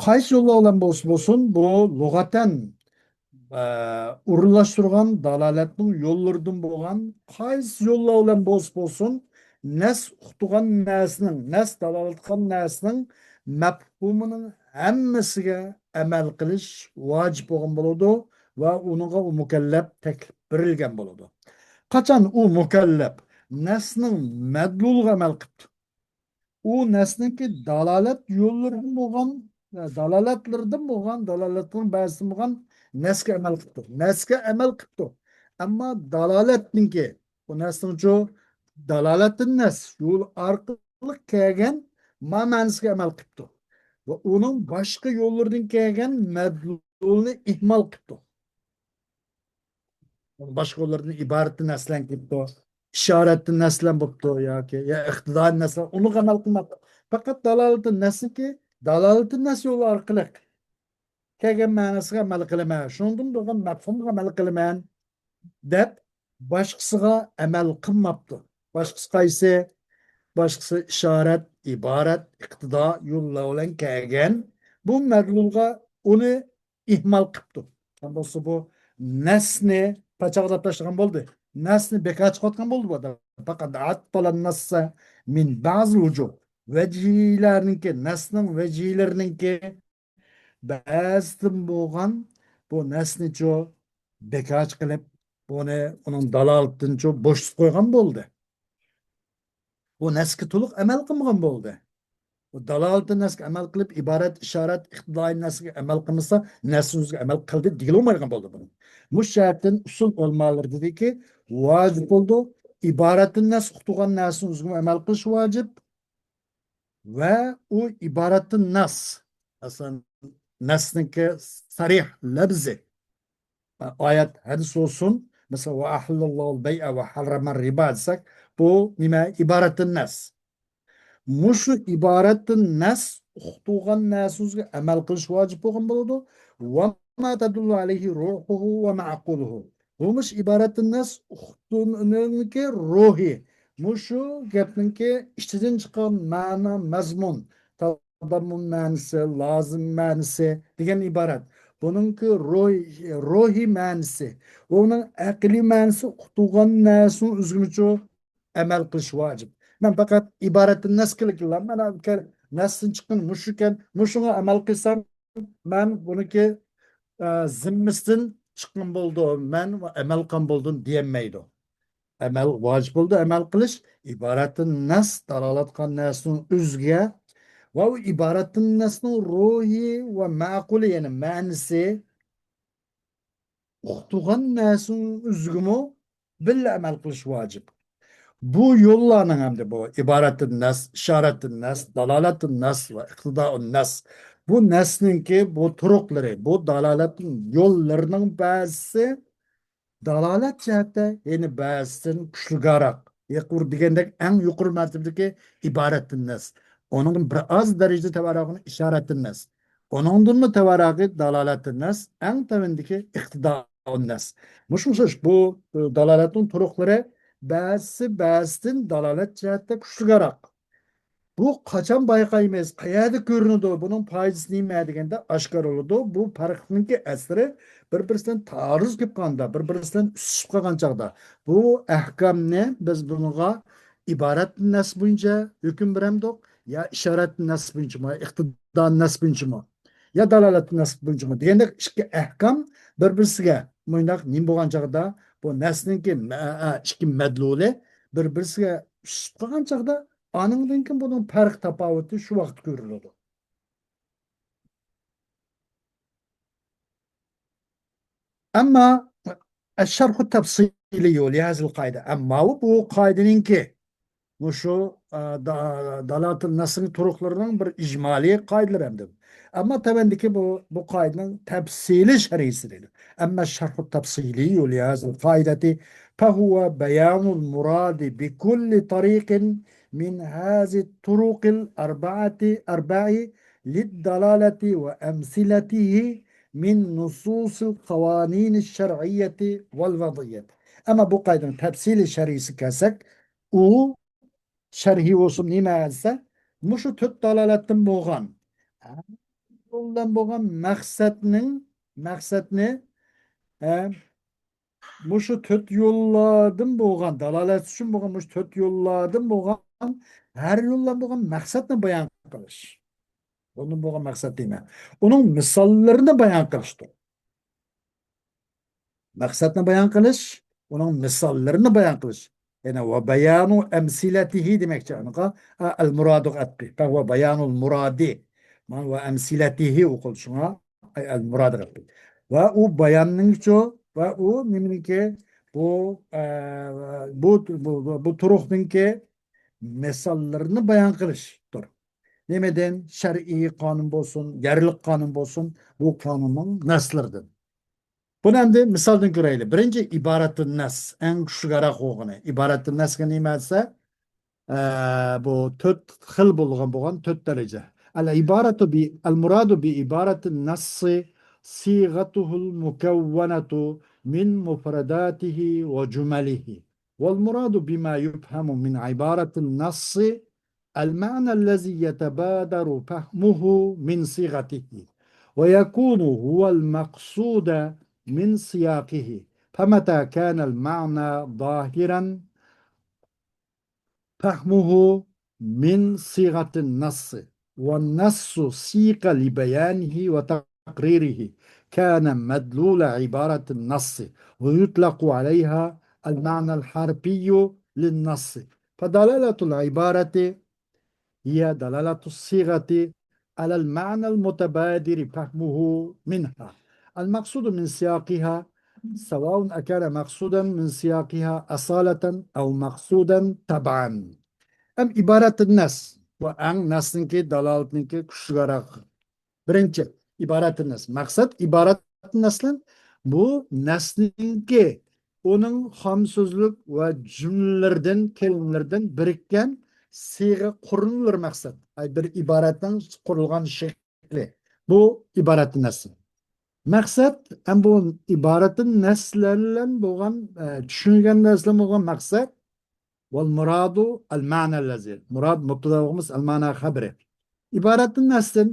قايسى يوللار بىلەن بولسا بولسۇن، بۇ لۇغەتەن، ئە، ئورۇنلاشتۇرغان دالالەتنىڭ يوللىرىدىن بولغان قايسى يوللار بىلەن بولسا بولسۇن، نەس ئۇقتۇرغان نەرسىنىڭ، نەس دالالەت قىلغان نەرسىنىڭ مەپھۇمىنىڭ ھەممىسىگە ئەمەل قىلىش ۋاجىپ بولغان بولىدۇ ۋە ئۇنىڭغا ئۇ مۇكەللەپ تەكلىپ بېرىلگەن بولىدۇ. قاچان ئۇ مۇكەللەپ نەسنىڭ مەدلۇلىغا ئەمەل قىپتۇ. ئۇ نەسنىڭكى دالالەت يوللىرىدىن بولغان، دالالەتلىرىدىن بولغان، دالالەتنىڭ بەزىسىدىن بولغان نەسكە ئەمەل قىپتۇ. نەسكە ئەمەل قىپتۇ. ئەمما دالالەتنىڭكى، ئۇ نەسنىڭچۇ دالالەتتىن نەس، يول ئارقىلىق كەلگەن ما مەنىسىگە ئەمەل قىپتۇ. ۋە ئۇنىڭ باشقا يوللىرىدىن كەلگەن مەدلۇلنى ئىھمال قىپتۇ. باشقا يوللاردىن ئىبارەتتىن ئەسلەن قىپتۇ. ئىشارەتتىن نەس بىلەن بوپتۇ ياكى يا ئىقتىدائىي نەس بىلەن، ئۇنىڭغا ئەمەل قىلماپتۇ. پەقەت دالالىتىن نەسنىڭكى، دالالىتىن نەس يولى ئارقىلىق كەلگەن مەنىسىگە ئەمەل قىلىمەن، شۇنىڭدىن بولغان مەپھۇمغا ئەمەل قىلىمەن دەپ باشقىسىغا ئەمەل قىلماپتۇ. باشقىسى قايسى؟ باشقىسى ئىشارەت، ئىبارەت، ئىقتىدا يوللار بىلەن كەلگەن بۇ مەدلۇلغا ئۇنى ئىھمال قىپتۇ. بولسا بۇ نەسنى پاچاقلاپ تاشلىغان بولدى. نەسنى بىكار چىقىۋاتقان بولدى بۇ. پەقەت ئەتبەئەن نەسسە مىن بەزىل ۋۇجۇھ. ۋەجىھلەرنىڭكى، نەسنىڭ ۋەجىھلىرىنىڭكى بەزىدىن بولغان بۇ نەسنىچۇ بىكار قىلىپ، بۇنى ئۇنىڭ دالالىتىنىچۇ بوشىتىپ قويغان بولدى. بۇ نەسكە تولۇق ئەمەل قىلمىغان بولدى. بۇ دالالىتى نەسكە ئەمەل قىلىپ، ئىبارەت، ئىشارەت، ئىقتىدائىي نەسكە ئەمەل قىلمىسا، نەسنى ئۆزىگە ئەمەل قىلدى دېگىلى بولمايدىغان بولدى بۇنى. مۇشۇ جەھەتتىن ئۇسۇل ئۆلىمالىرى دېدىكى، ۋاجىپ بولىدۇ، ئىبارەتتىن نەس ئۇقتۇرغان نەسنى ئۆزىگە ئەمەل قىلىش ۋاجىپ، ۋە ئۇ ئىبارەتتىن نەس، مەسىلەن، نەسنىڭكى سەرىھ لەپزى، ئايەت، ھەدىس بولسۇن، مەسىلەن، ۋە ئەھەللەللاھۇل بەيئە ۋە ھەررەمەر رىبا دېسەك، بۇ نېمە؟ ئىبارەتتىن نەس. مۇشۇ ئىبارەتتىن نەس ئۇقتۇرغان نەسىڭىزگە ئەمەل قىلىش ۋاجىپ بولغان بولىدۇ. ۋە ما تەدۇللۇ ئەلەيھى روھۇھۇ ۋە مەئقۇلۇھۇ. بۇ مۇشۇ ئىبارەتتىن نەس ئۇقتۇرۇشنىڭكى روھى، مۇشۇ گەپنىڭكى ئىچىدىن چىققان مەنا، مەزمۇن، تازاممۇن مەنىسى، لازىم مەنىسى دېگەن ئىبارەت. بۇنىڭكى روھى، روھىي مەنىسى، ئۇنىڭ ئەقلىي مەنىسى ئۇقتۇرغان نەسىنىڭ ئۆزىگىمۇچۇ ئەمەل قىلىش ۋاجىپ. مەن پەقەت ئىبارەتتىن نەس قىلىپ، مانا نەستىن چىققان مۇشۇكەن، مۇشۇڭا ئەمەل قىلسام، مەن بۇنىڭكى، ئە، زىممىسىدىن چىققان بولدۇم، مەن ئەمەل قىلغان بولدۇم دېيەلمەيدۇ. ئەمەل ۋاجىپ بولىدۇ، ئەمەل قىلىش. ئىبارەتتىن نەس، دالالەت قىلغان نەسنىڭ ئۆزىگە ۋە ئۇ ئىبارەتتىن نەسنىڭ روھى ۋە مەقۇلى، يەنى مەنىسى، ئۇقتۇرغان نەسىنىڭ ئۆزىگىمۇ بىللە ئەمەل قىلىش ۋاجىپ. بۇ يوللارنىڭ ھەمدە بۇ ئىبارەتتىن نەس، ئىشارەتتىن نەس، دالالەتتىن نەس ۋە ئىقتىدائۇن نەس. بۇ نەسنىڭكى بۇ تۇرۇقلىرى، بۇ دالالەتنىڭ يوللىرىنىڭ بەزىسى دالالەت جەھەتتە يەنە بەزىسىدىن كۈچلۈكرەك، يۇقىرى دېگەندەك ئەڭ يۇقىرى مەرتىبىدىكى ئىبارەتتىن نەس. ئۇنىڭدىن بىر ئاز دەرىجىدە تەۋەراقىنى ئىشارەتتىن نەس. ئۇنىڭدىنمۇ تەۋەراقى دالالەتتىن نەس، ئەڭ تۆۋەندىكى ئىقتىدائۇن نەس. مۇشۇ ئوخشاش بۇ، ئى، دالالەتنىڭ تۇرۇقلىرى بەزىسى بەزىسىدىن دالالەت جەھەتتە كۈچلۈكرەك. بۇ قاچان بايقايمىز، قەيەردە كۆرۈنىدۇ، بۇنىڭ پايدىسى نېمە دېگەندە ئاشكارا بولىدۇ. بۇ پەرقنىڭكى ئەسىرى بىر-بىرسى بىلەن تارۇز كېلىپ قالغاندا، بىر-بىرسى بىلەن ئۈسۈشۈپ قالغان چاغدا، بۇ ئەھكامنى بىز بۇنىڭغا ئىبارەت نەس بويىچە ھۆكۈم بېرەمدۇق، يا ئىشارەت نەس بويىچىمۇ، ئىقتىدا نەس بويىچىمۇ، يا دالالەت نەس بويىچىمۇ دېگەندەك ئىككى ئەھكام بىر-بىرسىگە مۇنداق نېمە بولغان چاغدا، بۇ نەسنىڭكى مە-، ئە، ئىككى مەدلۇلى بىر-بىرسىگە ئۈسۈشۈپ قالغان چاغدا، ئانىڭدىن كېيىن بۇنىڭ پەرق تاپاۋىتى شۇ ۋاقىت كۆرۈلىدۇ. ئەمما ئەششەرھۇ تەپسىلىي لىھازىل قائىدە. ئەمما بۇ، بۇ قائىدىنىڭكى مۇشۇ، ئا، دا-، دالالەتۇن نەسنىڭ تۇرۇقلىرىنىڭ بىر ئىجمالىي قائىدىلىرى ئەمدى. ئەمما تۆۋەندىكى بۇ، بۇ قائىدىنىڭ تەپسىلىي شەرھىسى دەيدۇ. ئەمما شەرھۇ تەپسىلىي لىھازىل قائىدەتى فەھۇۋە بەيانۇل مۇرادى بىكۇللى تەرىقىن مىن ھازىھىت تۇرۇقىل ئەربەئەتى، ئەربەئى لىددالالەتى ۋە ئەمسىلەتىھى مىن نۇسۇسىل قەۋانىنى شەرئىيەتى ۋەل ۋەزئىيەتى. ئەمما بۇ قائىدىنىڭ تەپسىلىي شەرھىسى كەلسەك، ئۇ شەرھى بولسۇن نېمە دېسە، مۇشۇ تۆت دالالەتتىن بولغان، يولدىن بولغان مەقسەتنىڭ، مەقسەتنى، ئە، مۇشۇ تۆت يوللاردىن بولغان، دالالەت ئۈچۈن بولغان مۇشۇ تۆت يوللاردىن بولغان، ھەر يولدىن بولغان مەقسەتنى بايان قىلىش. بۇندىن بولغان مەقسەت دېمە. ئۇنىڭ مىساللىرىنى بايان قىلىشتۇر. مەقسەتنى بايان قىلىش، ئۇنىڭ مىساللىرىنى بايان قىلىش. يەنى ۋە بەيانۇ ئەمسىلەتىھى دېمەكچى. ئانىغا، ئە، ئەل مۇرادۇغا ئەتپى. ۋە بەيانۇل مۇرادى. مانا ۋە ئەمسىلەتىھى ئوقۇلدى. شۇڭا ئەي ئەل مۇرادىغا ئەتپى. ۋە ئۇ باياننىڭچۇ، ۋە ئۇ نېمىنىڭكى، بۇ، ئە، بۇ، بۇ، بۇ، بۇ تۇرۇقنىڭكى مىساللىرىنى بايان قىلىشتۇر. نېمىدىن؟ شەرئىي قانۇن بولسۇن، يەرلىك قانۇن بولسۇن، بۇ قانۇننىڭ نەسلىرىدىن. بۇنى ئەمدى مىسالدىن كۆرەيلى. بىرىنچى ئىبارەتۇن نەس، ئەڭ كۈچلۈكرەك بولغىنى. ئىبارەتۇن نەسكە نېمە دېسە، ئە، بۇ تۆت خىل بولغان، بولغان تۆت دەرىجە. العبارة ب-، المراد بعبارة النص صيغته المكونة من مفرداته وجمله. والمراد بما يفهم من عبارة النص المعنى الذي يتبادر فهمه من صيغته، ويكون هو المقصود من سياقه، فمتى كان المعنى ظاهرا فهمه من صيغة النص، والنص سيق لبيانه وتقريره، كان مدلول عبارة النص، ويطلق عليها المعنى الحرفي للنص. فدلالة العبارة هي دلالة الصيغة على المعنى المتبادر فهمه منها. المقصود من سياقها، سواء أكان مقصودا من سياقها أصالة أو مقصودا تبعا. ئەم ئىبارەتۇن نەس، بۇ ئەڭ نەسنىڭكى، دالالىتىنىڭكى كۈچلۈكرەك. بىرىنچى، ئىبارەتۇن نەس. مەقسەت ئىبارەتۇن نەسلەن، بۇ نەسنىڭكى، ئۇنىڭ خام سۆزلۈك ۋە جۈملىلىرىدىن، كەلىمىلىرىدىن بىرىككەن سىيغە، قۇرۇلمىلىرى مەقسەت. ئەي، بىر ئىبارەتنىڭ قۇرۇلغان شەكلى. بۇ ئىبارەتۇن نەس. مەقسەت، ئەم بۇ ئىبارەتۇن نەسلەن بىلەن بولغان، ئە، چۈشىنىلگەن نەرسىلەر بولغان مەقسەت. والمراد المعنى الذي. مۇراد مۇبتەدا بولغىنىمىز، ئەلمەنا خەبىرى. ئىبارەتۇن نەستىن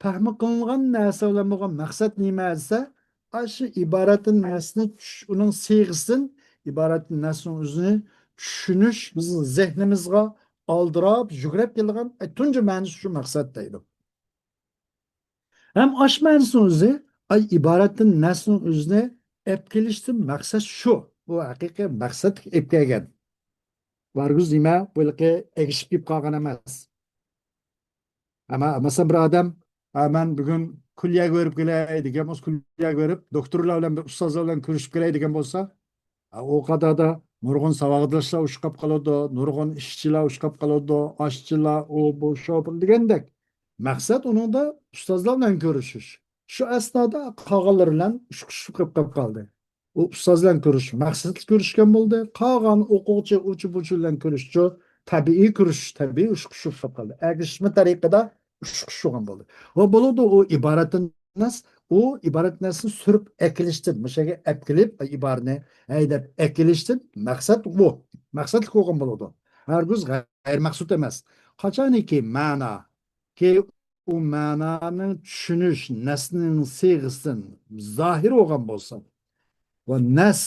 پەھمى قىلىنغان نەرسە بىلەن بولغان مەقسەت نېمە دېسە، ئاشۇ ئىبارەتۇن نەسنى چۈش-، ئۇنىڭ سىيغىسىدىن ئىبارەتۇن نەسنىڭ ئۆزىنى چۈشىنىش بىزنىڭ زېھنىمىزغا ئالدىراپ، يۈگرەپ كېلىدىغان، ئە، تۇنجى مەنىسى شۇ مەقسەت دەيدۇ. ھەم ئاش مەنىسىنىڭ ئۆزى، ئاي، ئىبارەتتىن نەسنىڭ ئۆزىنى ئەپ كېلىشتىن مەقسەت شۇ. بۇ ھەقىقىي مەقسەتلىك ئەپ كەلگەن. ۋارگۈز نېمە؟ بۇ ھېلىقى ئەگىشىپ كېلىپ قالغان ئەمەس. ئەمما، مەسىلەن، بىر ئادەم، «ھە، مەن بۈگۈن كۈللىيەگە بېرىپ كېلەي» دېگەن بولسا، كۈللىيەگە بېرىپ، دوكتورلار بىلەن، بىر ئۇستازلار بىلەن كۆرۈشۈپ كېلەي دېگەن بولسا، ئۇ قاتاردا نۇرغۇن ساۋاقداشلار ئۇچراپ قالىدۇ، نۇرغۇن ئىشچىلار ئۇچراپ قالىدۇ، ئاشچىلار، ئۇ، بۇ، شوپۇر دېگەندەك. مەقسەت ئۇنىڭدا ئۇستازلار بىلەن كۆرۈشۈش. شۇ ئەسنادا قالغانلار بىلەن ئۇچرىشىپ قېلىپ قالدى. ئۇ ئۇستاز بىلەن كۆرۈش مەقسەتلىك كۆرۈشكەن بولدى. قالغان ئوقۇغۇچى، ئۇچى-بۇچى بىلەن كۆرۈشچۇ، تەبىئىي كۆرۈشۈش، تەبىئىي ئۇچرىشىپ قېلىپ قالدى. ئەگىشىشمە تەرىقىدە ئۇچرىشىش بولغان بولدى. ۋە بولىدۇ ئۇ ئىبارەتۇن نەس، ئۇ ئىبارەتۇن نەسنى سۈرۈپ ئەكېلىشتىن، مۇشۇ يەرگە ئەپ كېلىپ، ئىبارىنى ھەيدەپ ئەكېلىشتىن مەقسەت بۇ. مەقسەتلىك بولغان بولىدۇ. ھەرگىز غەيرىي مەقسۇت ئەمەس. قاچانكى مەنا، كى ئۇ مەنانىڭ چۈشىنىش نەسنىڭ سىيغىسىدىن زاھىر بولغان بولسا، ۋە نەس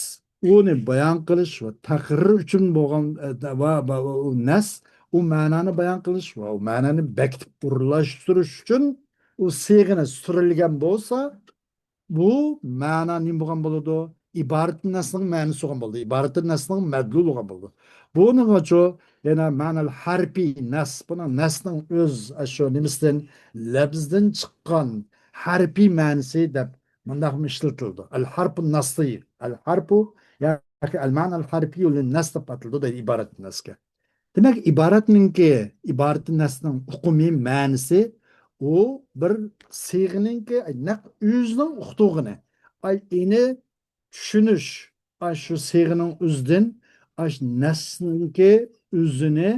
ئۇنى بايان قىلىش ۋە تەقرىر ئۈچۈن بولغان، ئە، ۋە، ۋە، ۋە ئۇ نەس ئۇ مەنانى بايان قىلىش ۋە ئۇ مەنانى بەكىتىپ ئورۇنلاشتۇرۇش ئۈچۈن ئۇ سىيغىنى سۈرۈلگەن بولسا، بۇ مەنا نېمە بولغان بولىدۇ؟ ئىبارەتۇن نەسنىڭ مەنىسى بولغان بولىدۇ. ئىبارەتۇن نەسنىڭ مەدلۇلى بولغان بولىدۇ. بۇنىڭغىچۇ يەنە مەنەل ھەرپىي نەس، بۇنىڭ نەسنىڭ ئۆز، ئاشۇ نېمىسىدىن، لەپزىدىن چىققان ھەرپىي مەنىسى دەپ مۇنداقمۇ ئىشلىتىلىدۇ. ئەل ھەرپۇ نەسسىي. ئەل ھەرپۇ ياكى ئەل مەنەل ھەرپىيۇ لىن نەس دەپ ئاتىلىدۇ دەيدۇ ئىبارەتۇن نەسكە. دېمەك، ئىبارەتنىڭكى، ئىبارەتۇن نەسنىڭ ئۇقۇمى، مەنىسى، ئۇ بىر سىيغىنىڭكى نەق ئۆزىنىڭ ئۇقتۇرغىنى. ئاي، ئېنى چۈشىنىش، ئاي، شۇ سىيغىنىڭ ئۆزىدىن، ئاي، شۇ نەسنىڭكى ئۆزىنى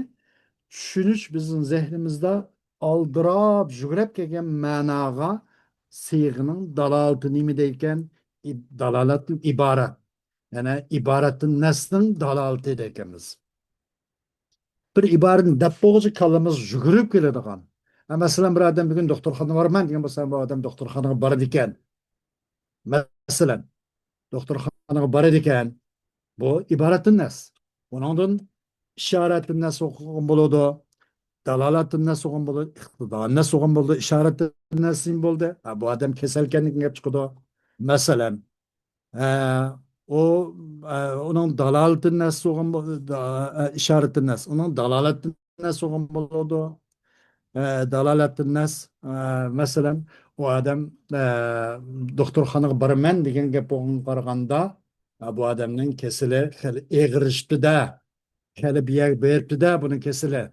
چۈشىنىش بىزنىڭ زېھنىمىزدا ئالدىراپ، يۈگرەپ كەلگەن مەناغا سىيغىنىڭ دالالىتى نېمە دەيدىكەن؟ ئىب-، دالالەتتىن ئىبارەت. يەنى ئىبارەتتىن نەسنىڭ دالالىتى دەيدىكەنمىز. بىر ئىبارىنى دەپ بولغۇچە كاللىمىز يۈگۈرۈپ كېلىدىغان. ھە، مەسىلەن، بىر ئادەم بۈگۈن دوختۇرخانىغا بارىمەن دېگەن بولسا، بۇ ئادەم دوختۇرخانىغا بارىدىكەن. مەسىلەن، دوختۇرخانىغا بارىدىكەن. بۇ ئىبارەتتىن نەس. ئۇنىڭدىن ئىشارەتتىن نەس ئوقۇغان بولىدۇ. دالالەتتىن نەس ئوقۇغان بولىدۇ. ئىقتىدا نەس ئوقۇغان بولىدۇ. ئىشارەتتىن نەس نېمە بولدى؟ ھە، بۇ ئادەم كېسەلكەندىن گەپ چىقىدۇ. مەسىلەن، ئە، ئۇ، ئە، ئۇنىڭ دالالىتى نەس بولغان بول-، دا-، ئە، ئىشارىتى نەس. ئۇنىڭ دالالىتى نەس بولغان بولىدۇ. ئە، دالالەتتىن نەس، ئە، مەسىلەن، ئۇ ئادەم، ئە، دوختۇرخانىغا بارىمەن دېگەن گەپ بولغانغا قارىغاندا، ئە، بۇ ئادەمنىڭ كېسىلى خېلى ئېغىرلىشىپتۇ-دە، خېلى بىر يەرگە بېرىپتۇ-دە بۇنىڭ كېسىلى.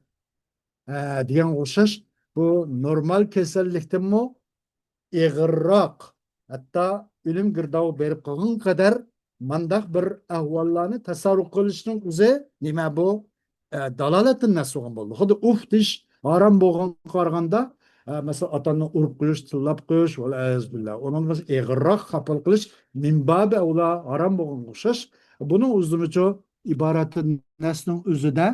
ئە، دېگەنگە ئوخشاش، بۇ نورمال كېسەللىكتىنمۇ ئېغىرراق، ھەتتا ئۆلۈم گىردابىغا بېرىپ قالغان قەدەر مانداق بىر ئەھۋاللارنى تەسەۋۋۇر قىلىشنىڭ ئۆزى نېمە بۇ؟ ئە، دالالەتتىن نەس بولغان بولدى. خۇددى ئۇف دېيىش ھارام بولغانغا قارىغاندا، ئە، مەسىلەن، ئاتا-ئانىنى ئۇرۇپ قويۇش، تىللاپ قويۇش، ۋەلئىيازۇ بىللا. ئۇنىڭدىن باشقا ئېغىرراق خاپىلىق قىلىش مىنبابى ئەۋلا ھارام بولغانغا ئوخشاش. بۇنىڭ ئۆزىمۇچۇ ئىبارەتتىن نەسنىڭ ئۆزىدە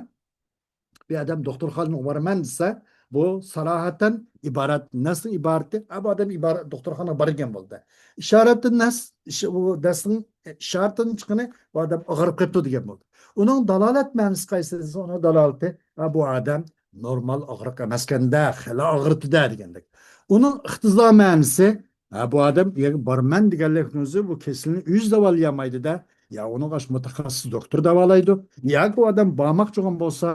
بىر ئادەم دوختۇرخانىغا بارىمەن دېسە، بۇ ساراھەتەن ئىبارەت، نەستىن ئىبارەتتى. ھە، بۇ ئادەم ئىبارەت دوختۇرخانىغا بارىدىكەن بولدى. ئىشارەتتىن نەس، ئىش-، ئۇ نەستىن ئىشارەتتىن چىققىنى بۇ ئادەم ئاغرىپ قېپتۇ دېگەن بولدى. ئۇنىڭ دالالەت مەنىسى قايسى دېسە، ئۇنىڭ دالالىتى، ھە، بۇ ئادەم نورمال ئاغرىق ئەمەسكەندە، خېلى ئاغرىتىدۇ دېگەندەك. ئۇنىڭ ئىقتىزا مەنىسى، ھە، بۇ ئادەم يەنە بارىمەن دېگەنلىكنىڭ ئۆزى بۇ كېسىلنى ئۆزى داۋالىيالمايدۇ-دە. يا ئۇنىڭغا مۇتەخەسسىس دوختۇر داۋالايدۇ. ياكى ئۇ ئادەم بارماقچى بولغان بولسا،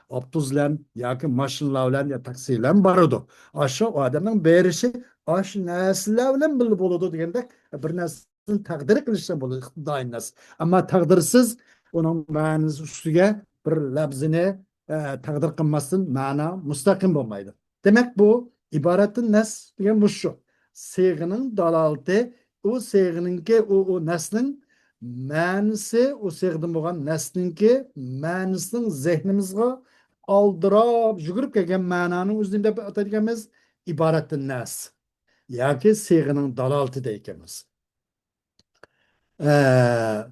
ئاپتوبۇس بىلەن ياكى ماشىنىلار بىلەن يا تاكسى بىلەن بارىدۇ. ئاشۇ ئۇ ئادەمنىڭ بېرىشى ئاشۇ نەرسىلەر بىلەن بىللە بولىدۇ دېگەندەك بىر نەرسىنى تەقدىر قىلىشتىن بولىدۇ ئىقتىدائىن نەس. ئەمما تەقدىرسىز ئۇنىڭ مەنىسى ئۈستىگە بىر لەپزىنى، ئە، تەقدىر قىلماستىن مەنا مۇستەقىم بولمايدۇ. دېمەك، بۇ ئىبارەتتىن نەس دېگەن مۇشۇ. سىيغىنىڭ دالالىتى، ئۇ سىيغىنىڭكى، ئۇ، ئۇ نەسنىڭ مەنىسى، ئۇ سىيغىدىن بولغان نەسنىڭكى مەنىسىنىڭ زېھنىمىزغا ئالدىراپ يۈگۈرۈپ كەلگەن مەنانىڭ ئۆزىنى دەپ ئاتايدىكەنمىز، ئىبارەتتىن نەس. ياكى سىيغىنىڭ دالالىتى دەيدىكەنمىز. ئە،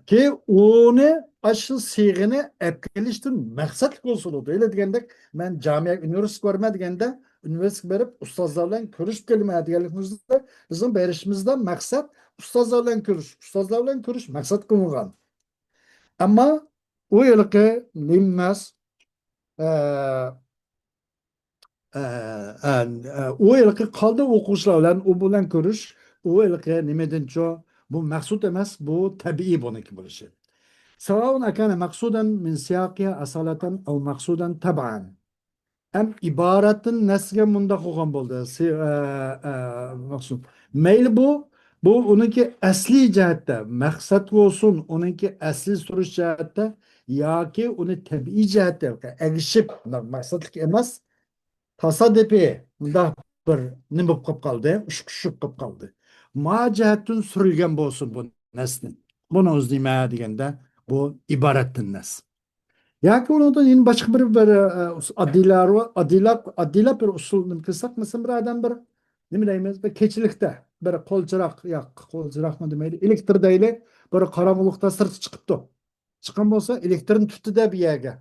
كى ئۇنى ئاشۇ سىيغىنى ئەپ كېلىشتىن مەقسەتلىك بولسا بولىدۇ. ھېلى دېگەندەك، مەن جامىيە ئۇنىۋېرسىتېتقا بارىمەن دېگەندە، ئۇنىۋېرسىتېتقا بېرىپ ئۇستازلار بىلەن كۆرۈشۈپ كېلىمەن دېگەنلىكىمىزدە، بىزنىڭ بېرىشىمىزدا مەقسەت ئۇستازلار بىلەن كۆرۈش، ئۇستازلار بىلەن كۆرۈش مەقسەت قىلىنغان. ئەمما ئۇ ھېلىقى نېمە ئەمەس، ئە، ئە، ئە، ئە، ئۇ ھېلىقى قالدى ئوقۇغۇچىلار بىلەن، ئۇ بىلەن كۆرۈش، ئۇ ھېلىقى نېمىدىنچۇ؟ بۇ مەقسۇت ئەمەس، بۇ تەبىئىي بۇنىڭكى بولۇشى. سواء أكان مقصودا من سياقها أصالة أو مقصودا تبعا. ئەم ئىبارەتتىن نەسگە مۇنداق بولغان بولدى. سى-، ئە، ئە، مەقسۇت. مەيلى بۇ، بۇ ئۇنىڭكى ئەسلىي جەھەتتە مەقسەت بولسۇن، ئۇنىڭكى ئەسلىي سۈرۈش جەھەتتە ياكى ئۇنى تەبىئىي جەھەتتە ئەگىشىپ، مۇنداق مەقسەتلىك ئەمەس، تاسادىپىي مۇنداق بىر نېمە بولۇپ قېلىپ قالدى، ئۇچۇپ چۈشۈپ قېلىپ قالدى. ما جەھەتتىن سۈرۈلگەن بولسۇن بۇ نەسنى. بۇنىڭ ئۆزى نېمە دېگەندە، بۇ ئىبارەتتىن نەس. ياكى ئۇنىڭدىن يەنە باشقا بىر، بىر، ئە، ئاددىيلار، ئاددىيلاپ، ئاددىيلاپ بىر ئۇسۇل نېمە قىلساق، مەسىلەن، بىر ئادەم بىر، نېمە دەيمىز، بىر كېچىلىكتە بىر قول چىراغ، ياق، قول چىراغمۇ دېمەيلى، ئېلېكتىر دەيلى، بىر قاراڭغۇلۇقتا سىرتقا چىقىپتۇ. چىققان بولسا، ئېلېكتىرنى تۇتتى-دە بىر يەرگە.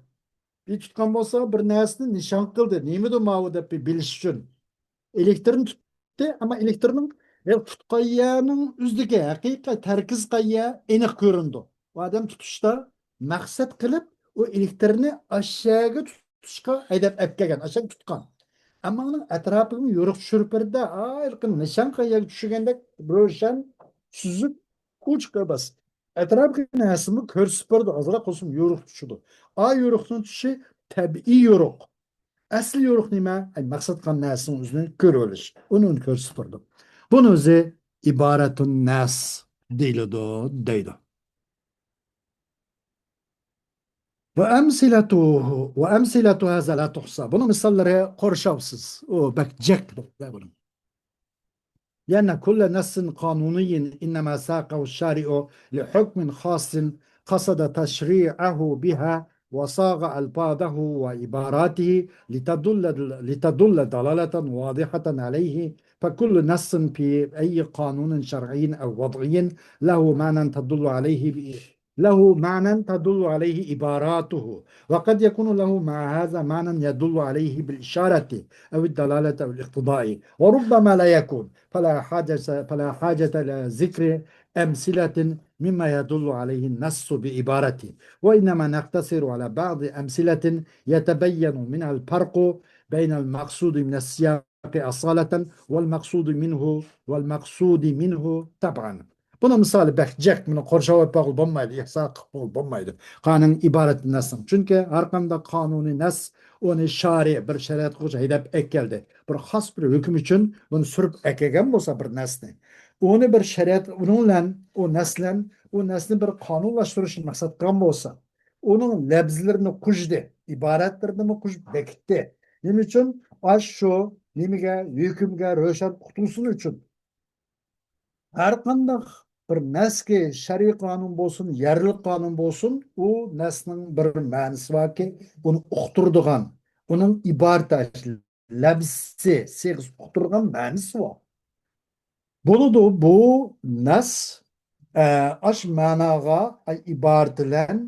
بىر تۇتقان بولسا، بىر نەرسىنى نىشان قىلدى. نېمىدۇ ماۋۇ دەپ بىر بىلىش ئۈچۈن. ئېلېكتىرنى تۇتتى، ئەمما ئېلېكتىرنىڭ ھېلىقى تۇتقان يەرنىڭ ئۆزىدىكى ھەقىقىي تەركىز قايە ئېنىق كۆرۈنىدۇ. ئۇ ئادەم تۇتۇشتا مەقسەت قىلىپ، ئۇ ئېلېكتىرنى ئاشۇ يەرگە تۇتۇشقا ھەيدەپ ئەپ كەلگەن، ئاشۇ يەرگە تۇتقان. ئەمما ئۇنىڭ ئەتراپىغىمۇ يورۇق چۈشۈرۈپ بەردى. ھېلىقى نىشان قايەرگە چۈشۈرگەندەك روشەن، سۈزۈك، ئوچۇق ئەمەس. ئەتراپىدىكى نەرسىمۇ كۆرسىتىپ بەردى، ئازراق بولسىمۇ يورۇق چۈشىدۇ. ئا يورۇقنىڭ چۈشۈشى تەبىئىي يورۇق. ئەسلى يورۇق نېمە؟ ئەي، مەقسەت قىلغان نەرسىنىڭ ئۆزىنى كۆرۈۋېلىش. ئۇنى، ئۇنى كۆرسىتىپ بەردى. بۇنى ئۆزى ئىبارەتۇن نەس دېيىلىدۇ، دەيدۇ. وأمثلته، وأمثلة هذا لا تحصى. بۇنىڭ مىساللىرى قورشاۋسىز. ئۇ بەك جىق بۇنىڭ. لأن كل نص قانوني إنما ساقه الشارع لحكم خاص قصد تشريعه بها وصاغ ألفاظه وعباراته لتدل، لتدل دلالة واضحة عليه، فكل نص في أي قانون شرعي أو وضعي له معنى تدل عليه ب-، له معنى تدل عليه عباراته، وقد يكون له مع هذا معنى يدل عليه بالإشارة أو الدلالة أو الاقتضاء، وربما لا يكون، فلا حاجة، فلا حاجة إلى ذكر أمثلة مما يدل عليه النص بعبارته، وإنما نقتصر على بعض أمثلة يتبين منها الفرق بين المقصود من السياق أصالة والمقصود منه، والمقصود منه تبعا. بۇنىڭ مىسالى بەك جىق، بۇنى قورشاۋەپ باققىلى بولمايدۇ، ئىساق قىلىپ بولمايدۇ. قانۇن ئىبارەت نەسنىڭ. چۈنكى ھەر قانداق قانۇنىي نەس ئۇنى شارى بىر شەرىئەت قىلغۇچى ھەيدەپ ئەكەلدى. بىر خاس بىر ھۆكۈم ئۈچۈن بۇنى سۈرۈپ ئەكەلگەن بولسا بىر نەسنى، ئۇنى بىر شەرىئەت، ئۇنىڭ بىلەن ئۇ نەس بىلەن ئۇ نەسنى بىر قانۇنلاشتۇرۇشنى مەقسەت قىلغان بولسا، ئۇنىڭ لەپزىلىرىنى قۇژدى، ئىبارەتلىرىنىمۇ قۇژۇپ بېكىتتى. نېمە ئۈچۈن؟ ئاشۇ نېمىگە، ھۆكۈمگە روشەن ئۇقتۇرسۇن ئۈچۈن. ھەر قانداق بىر نەسكى شەرئىي قانۇن بولسۇن، يەرلىك قانۇن بولسۇن، ئۇ نەسنىڭ بىر مەنىسى باركى، ئۇنى ئۇقتۇرىدىغان، ئۇنىڭ ئىبارىتى، لەپزى، سىيغىسى ئۇقتۇرىدىغان مەنىسى بار. بولىدۇ، بۇ نەس، ئە، ئاش مەناغا، ئاي، ئىبارىتىلەن،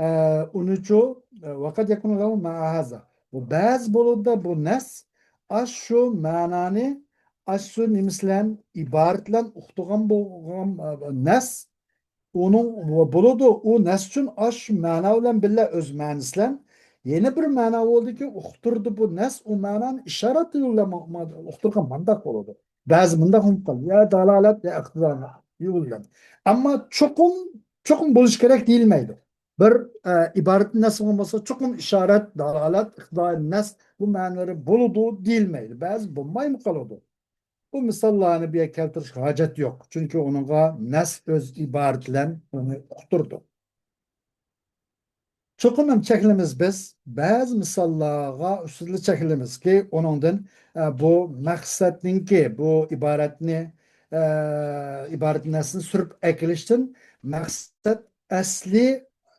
ئە، ئۇنىچۇ، ئە، ۋەقەد يەكۇنۇ لەھۇ مەئا ھازا. بۇ بەزى بولىدۇ، بۇ نەس ئاش شۇ مەنانى، ئاش شۇ نېمىسىلەن، ئىبارىتىلەن ئۇقتۇرغان بولغان، ئە، نەس، ئۇنىڭ بولىدۇ، ئۇ نەس ئۈچۈن ئاش شۇ مەنا بىلەن بىللە ئۆز مەنىسىلەن يەنە بىر مەنا بولىدۇكى، ئۇقتۇرىدۇ بۇ نەس، ئۇ مەنانى ئىشارەت يولى بىلەن ما-، ما-، ئۇقتۇرغان مانداق بولىدۇ. بەزى مۇنداق بولۇپ قالىدۇ. يا دالالەت، يا ئىقتىزا يولى بىلەن. ئەمما چوقۇم، چوقۇم بولۇشى كېرەك دېيىلمەيدۇ. بىر، ئە، ئىبارەت نەس بولمىسا، چوقۇم ئىشارەت، دالالەت، ئىقتىزا، نەس بۇ مەنىلىرى بولىدۇ دېيىلمەيدۇ. بەزى بولمايمۇ قالىدۇ. بۇ مىساللارنى بۇ يەرگە كەلتۈرۈشكە ھاجەت يوق. چۈنكى ئۇنىڭغا نەس ئۆز ئىبارىتى بىلەن ئۇنى ئۇقتۇرىدۇ. چوقۇم ھەم چەكلىمىز بىز. بەزى مىساللارغا ئۈستىدىلا چەكلىمىزكى، ئۇنىڭدىن، ئە، بۇ مەقسەتنىڭكى، بۇ ئىبارەتنى، ئە، ئىبارەت نەسنى سۈرۈپ ئەكېلىشتىن مەقسەت ئەسلى،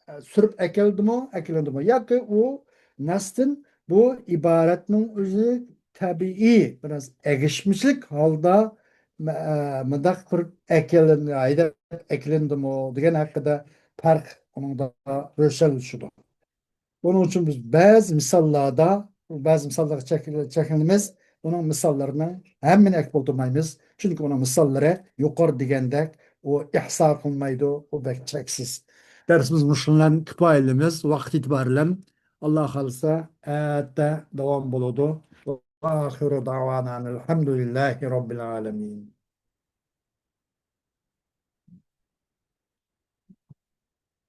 ئە، سۈرۈپ ئەكەلدىمۇ، ئەكېلىندىمۇ؟ ياكى ئۇ نەستىن بۇ ئىبارەتنىڭ ئۆزى تەبىئىي، بىراز ئەگىشمىچىلىك ھالدا، مە-، ئە، مۇنداق قىلىپ ئەكېلىن-، ھەيدەپ ئەكېلىندىمۇ دېگەن ھەققىدە پەرق ئۇنىڭدا روشەنلىشىدۇ. بۇنىڭ ئۈچۈن بىز بەزى مىساللاردا، بەزى مىساللارغا چەك-، چەكلىنىمىز. ئۇنىڭ مىساللىرىنىڭ ھەممىنى ئەكىپ ئولتۇرمايمىز. چۈنكى ئۇنىڭ مىساللىرى يۇقىرى دېگەندەك، ئۇ ئىھسا قىلمايدۇ، ئۇ بەك چەكسىز. دەرسىمىز مۇشۇ بىلەن كۇپايىلىمىز. ۋاقىت ئېتىبارى بىلەن، ئاللا خالىسا، ئەتە داۋام بولىدۇ. وآخر دعوانا أن الحمد لله رب العالمين.